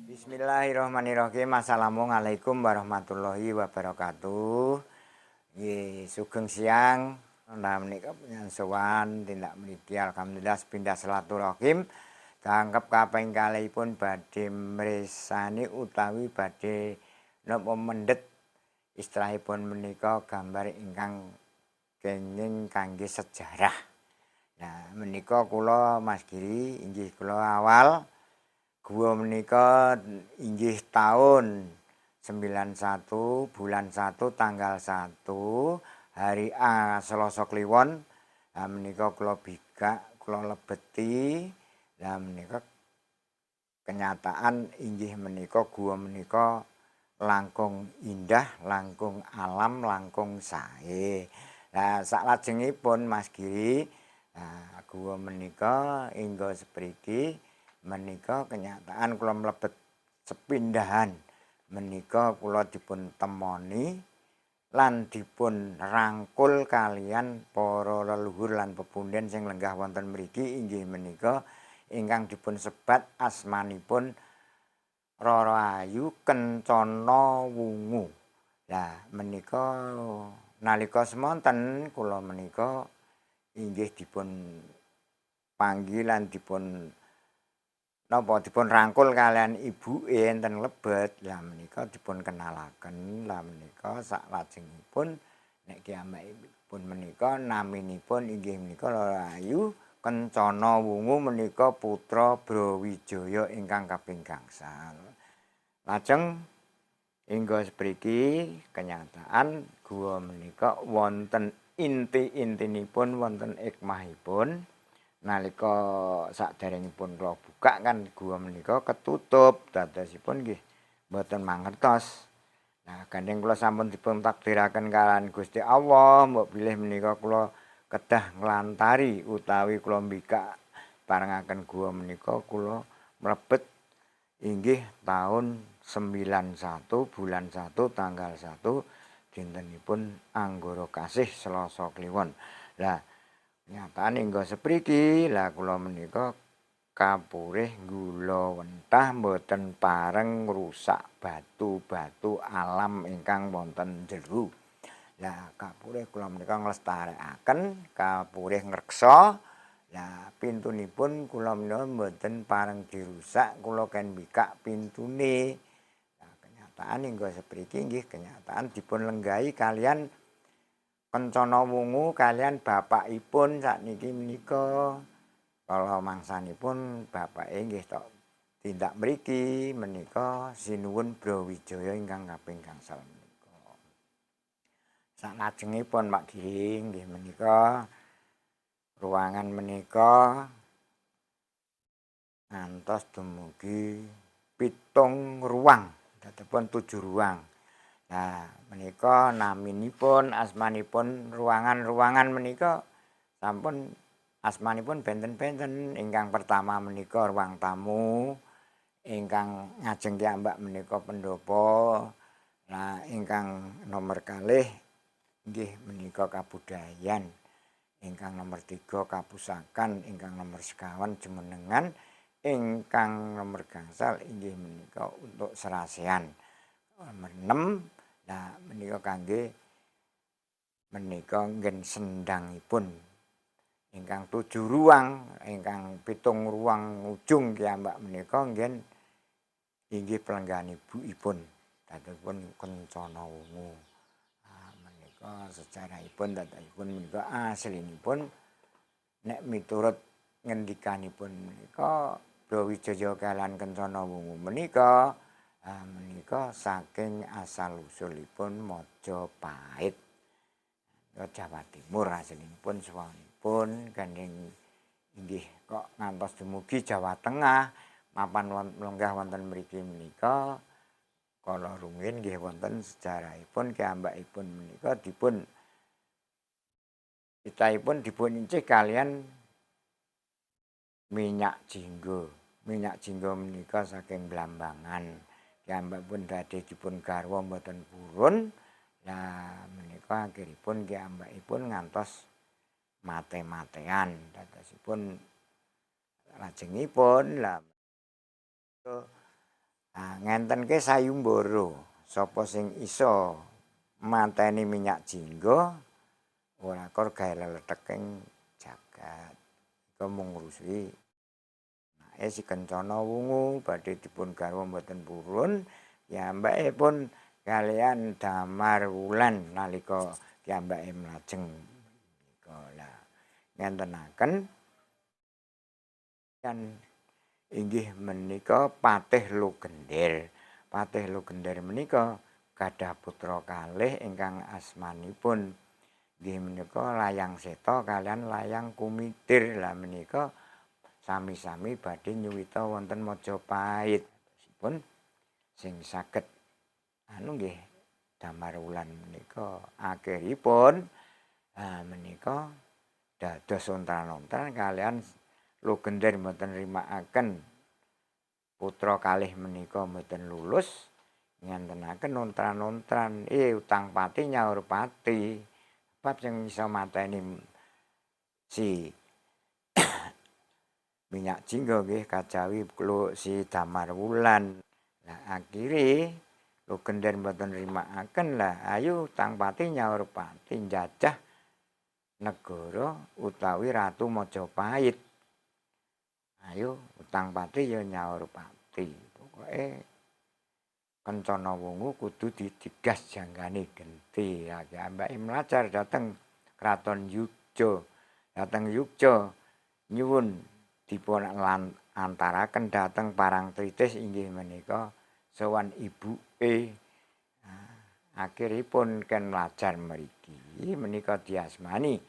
Bismillahirrahmanirrahim. Assalamualaikum warahmatullahi wabarakatuh. Nggih, sugeng siang. Nah, menika sowan tindak mriki, alhamdulillah sepindah silaturahim. Jangkep kaping kalihipun badhe mresani utawi badhe napa mendhet istilahipun menika gambar ingkang kenging kangge sejarah. Nah, menika kula Mas Giri inggih kula awal gua menika inggih tahun 91 bulan 1 tanggal 1 hari A Selasa Kliwon. Nah, menika kula bikak, kula lebeti. Lah menika kenyataan inggih menika gua menika langkung indah, langkung alam, langkung sae. Lah saklajengipun Mas Giri, nah, gua menika hingga sepriki menika kenyataan kula mlebet sepindahan menika kula dipun temoni lan dipun rangkul kalian para leluhur lan pepunden sing lenggah wonten mriki, inggih menika ingkang dipun sebat asmanipun Rara Ayu Kencana Wungu. Lah menika nalika semonten kula menika inggih dipun panggilan, dipun napa, dipun rangkul kalian ibuke enten lebet. Lah menika dipun kenalaken. Lah menika saklajengipun nek kiyambakipun menika naminipun inggih menika Rara Ayu Kencana Wungu menika putra Brawijaya ingkang kaping gangsal. Lajeng hingga sepriki kenyataan gua menika wonten inti-intinipun, wonten hikmahipun. Nalika saderengipun kula buka kan gua menika ketutup, dadosipun nggih mboten mangertos. Nah, gandeng kula sampun dipun takdiraken kaliyan Gusti Allah, mbok bilih menika kula kedah nglantari utawi kula mbikak parengaken gua menika, kula mlebet inggih tahun 91 bulan 1 tanggal 1 dintenipun Anggara Kasih Selasa Kliwon. Lah nyatane hingga sepriki lah kula menika kapurih gula wentah mboten pareng ngrusak batu-batu alam ingkang wonten jero. Lah kapurih kula menika nglestarekaken, kapurih ngreksa. Lah pintunipun kula menika mboten pareng dirusak, kula ken mbikak pintune. Lah kenyataan hingga sepriki nggih kenyataan dipun lenggahi kalian Kencana Wungu kalian bapakipun sakniki menika. Kala mangsanipun bapake nggih tok tindak mriki menika Sinuwun Brawijaya ingkang kaping gangsal menika. Saklajengipun Pak Giri nggih menika ruangan menika ngantos dumugi 7 ruang, dadosipun 7 ruang. Nah, menika naminipun, asmanipun ruangan-ruangan menika sampun asmanipun benten-benten. Ingkang pertama menika ruang tamu, ingkang ngajeng kiyambak menika pendopo. Nah, ingkang nomor kalih nggih menika kabudayan, ingkang nomor 3 kapusakan, ingkang nomor sekawan jumenengan, ingkang nomor gangsal inggih menika untuk serasean. Nomor 6 nah menika kangge menika nggen sendangipun. Ingkang 7 ruang, ingkang 7 ruang ujung kiyambak menika nggen inggih pelenggahan ibukipun, dadosipun Kencana Wungu. Nah, menika sejarahipun dadosipun menika aslinipun nek miturut ngendikanipun menika Brawijaya kaliyan Kencana Wungu menika, menika saking asal usulipun Majapahit. Jawa Timur aslinipun suwanipun gandeng inggih kok ngantos dumugi Jawa Tengah mapan lenggah wonten mriki menika kala rumiyin nggih wonten sejarahipun kiyambakipun menika dipun pitahipun dipun incih kaliyan minyak jinggo. Minyak Jingga menika saking Blambangan. Piyambakipun badhe dipun garwa mboten purun. Lah menika akhiripun piyambakipun ngantos mate-matean. Dadosipun lajengipun lah ngentenke sayumbara, sapa sing iso mateni Minyak Jingga ora kor gawe leleteking jagat. Iku mung ngrusuhi anake si Kencana Wungu badhe dipun garwa mboten purun, piyambake pun kaliyan Damar Wulan nalika piyambake mlajeng menika. Lah ngentenaken kan inggih menika Patih Logender. Patih Logender menika gadah putra kalih ingkang asmanipun inggih menika Layang Seta kaliyan Layang Kumitir. Lah menika sami-sami badhe nyuwita wonten Majapahit. Pun sing saged anu nggih Damar Wulan menika akhiripun menika dados ontran-ontran kaliyan Logender mboten nrimakaken putra kalih menika mboten lulus, ngentenaken ontran-ontran, utang pati nyaur pati, sebab sing iso mateni si Minyak Jingga nggih kajawi si Damar Wulan. Lah akhire Logender mboten nrimakaken, lah ayo utang pati nyaur pati, njajah negara utawi Ratu Majapahit. Ayo utang pati ya nyaur pati. Pokoke Kencana Wungu kudu didigas janggane genti. Ya piyambake mlajar dhateng Kraton Yogya. Dhateng Yogya nyuwun dipun antaraken dhateng Parangtritis inggih menika sowan ibuke. Akhiripun ken mlajar mriki menika diasmani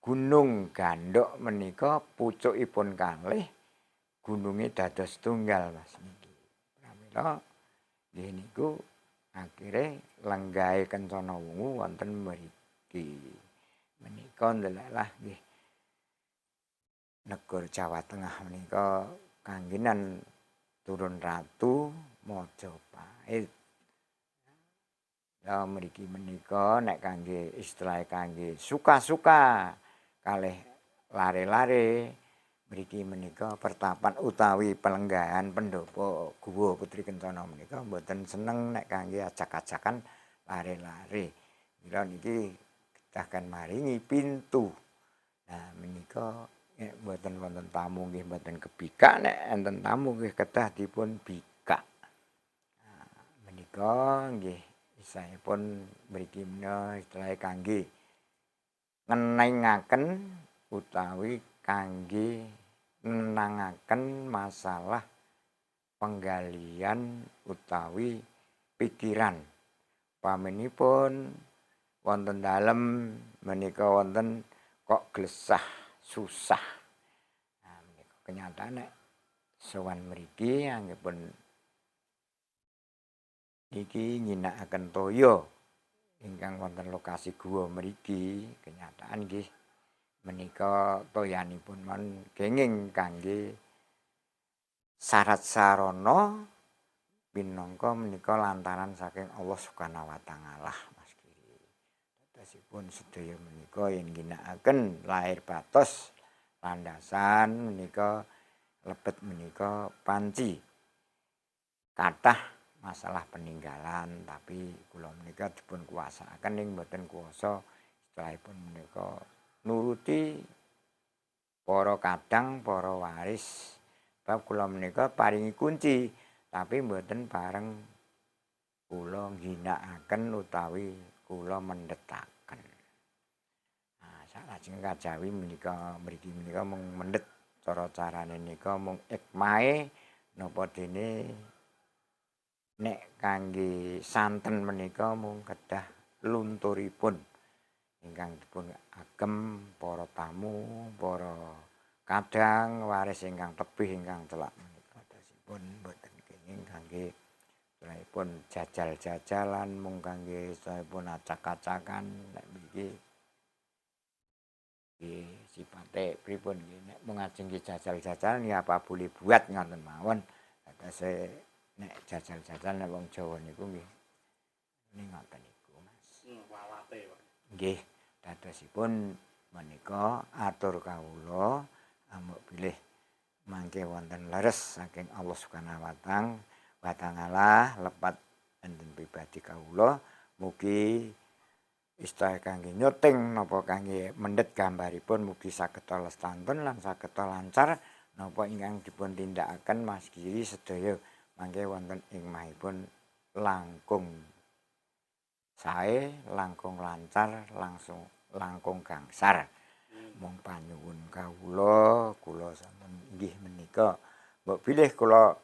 Gunung Gandok menika pucukipun kalih, gununge dados tunggal Mas niki. Pramila nggih niku akhire lenggahe Kencana Wungu wonten mriki. Menika ndelalah nggih negara Jawa Tengah menika kanggenan turun Ratu Majapahit. Ya mriki menika nek kangge istilah kangge suka-suka kalih lare-lare mriki menika pertapan utawi pelenggahan pendopo Guwa Putri Kencana menika mboten seneng nek kangge ajak-ajakan lare-lare. Mila niki kedah maringi pintu. Nah menika nek mboten wonten tamu nggih mboten kebikak, nek enten tamu nggih kedah dipun bikak. Nah, menika nggih istilahipun mriki menika istilahe kangge ngenengaken utawi kangge nenangaken masalah penggalian utawi pikiran. Paminipun wonten dalem menika wonten kok glesah, susah. Nah, menika kenyataan nek sowan mriki anggepun niki ngginakaken toya ingkang wonten lokasi guwa mriki, kenyataan nggih menika toyanipun mon kenging kangge syarat sarana minangka menika lantaran saking Allah Subhanahu wa taala Mas Giri. Dadosipun sedaya menika yen ngginakaken lahir batos landasan menika lebet menika panci kathah masalah peninggalan, tapi kula menika dipun kuwasakaken ning mboten kuwasa istilahipun menika nuruti para kadang, para waris. Sebab kula menika paringi kunci, tapi mboten pareng kula ngginakaken utawi kula mendhetaken. Nah, salajeng kajawi menika mriki menika mung mendhet cara carane nika mung ikmahe napa dene nek kangge santen menika mung kedah lunturipun ingkang dipun agem para tamu, para kadang waris ingkang tebih ingkang celak menika dadosipun mboten kenging kangge istilahipun jajal-jajalan mung kangge istilahipun acak-acakan nek mriki. Nggih sipate pripun nggih, nek mung ajeng nggih jajal-jajal ya apa boleh buat ngoten mawon. Dadose nek jajal-jajal nek wong Jawa niku nggih ning ngoten niku, Mas. Walate, Pak. Nggih, dadosipun menika atur kawula amuk bilih mangke wonten leres saking Allah Subhanahu wa ta'ala lepat enten pribadi kawula, mugi istilah kangge nyuting napa kangge mendhet gambaripun mugi saged lestantun lan saged lancar napa ingkang dipun tindakaken Mas Giri sedaya mangke wonten ing mahipun langkung sae, langkung lancar, langsung langkung gangsar. Mung panyuwun kawula, kula sampun inggih menika mbok bilih kula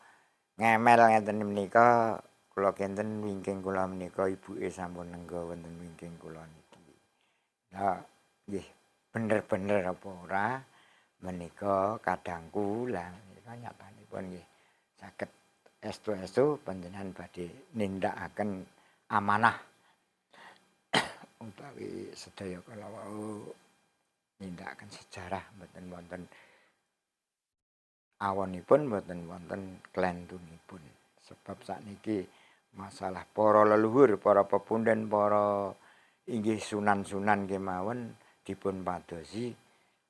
ngemel ngeten menika, kula kinten wingking kula menika ibuke sampun nengga wonten wingking kula niki. Lah nggih bener-bener apa ora menika kadangku, lah menika nyatanipun nggih saged estu-estu panjenengan badhe nindakaken amanah utawi sedaya kala wau nindakaken sejarah mboten wonten awonipun, mboten wonten klentunipun. Sebab sakniki masalah para leluhur, para pepunden, para inggih sunan-sunan kemawon dipun padosi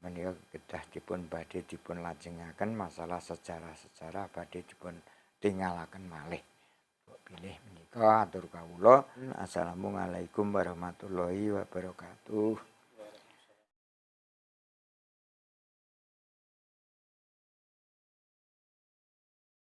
menika kedah dipun badhe dipun lajengaken masalah sejarah-sejarah badhe dipun tinggalaken malih. Mbok bilih menika atur kawula. Assalamualaikum warahmatullahi wabarakatuh.